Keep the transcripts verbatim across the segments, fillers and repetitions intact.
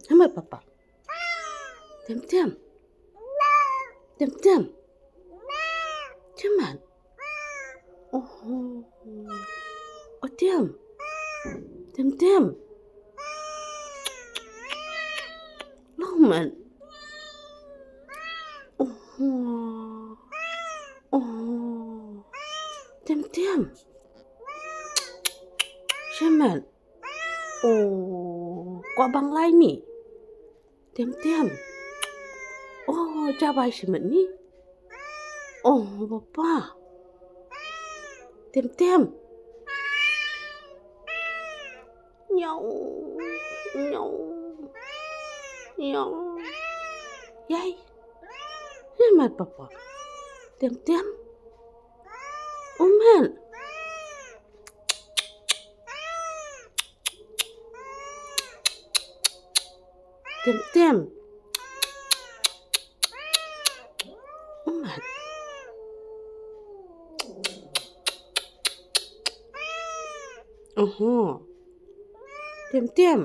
Hynmen papa. Tim tim. Tim tim. Hynmen. Oh. Oh tim. Tim tim. Long hynmen. Oh. Oh. Tim tim. Shi hynmen. Oh, kwah bang lai mi. Tim tim. Oh, ja bai shi mynni. Oh, papa. Tim tim. Nyau. Nyau. Nyau. Yai. Hynmen papa. Tim tim. Hynmen. Tim tim. Hynmen. Oho. Tim tim.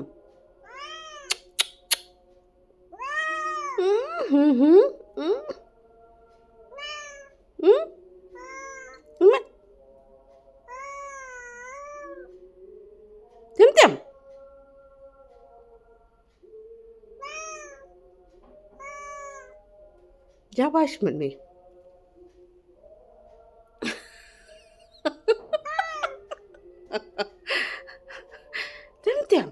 Hmm, hmm, hmm, hmm. Hmm? Hynmen. Tim tim. Ja bai shi mynni. Tim tim.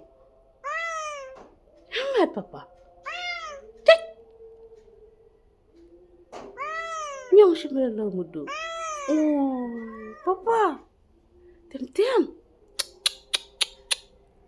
Hynmen papa. Tik. Nyong shi mynne lo mudu. Oh, papa. Tim tim.